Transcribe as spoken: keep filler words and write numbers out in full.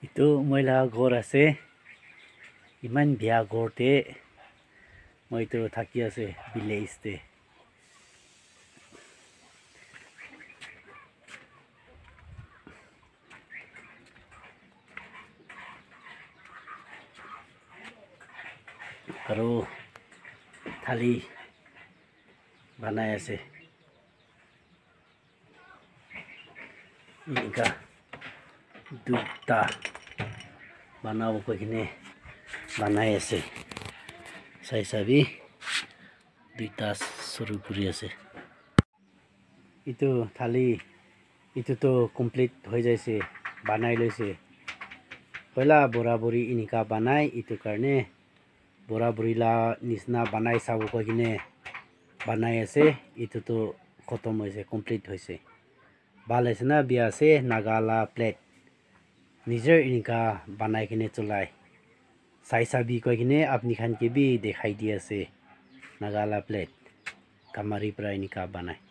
Etu moi laga ghor ase. Eman bia ghor te moi tu thaki ase village te. Aru thali banai ase. Enika duita banabo koi kene banai ase. Sai sabi duita suru kuri ase. Etu thali etu tu complete hoi jaise, banai loise. Hoila bura buri enika banai, etu karne bura buri la nisna banai sabo koi kene banai ase. Etu tu khotom hoise, complete hoise. Bhal ase na bia ase, Naga la plate. Nijer enika banai kene cholai. Sai sabi koi kene apni khan ke bi dekhai di ase. Naga la plate. Kamari pra enika banai.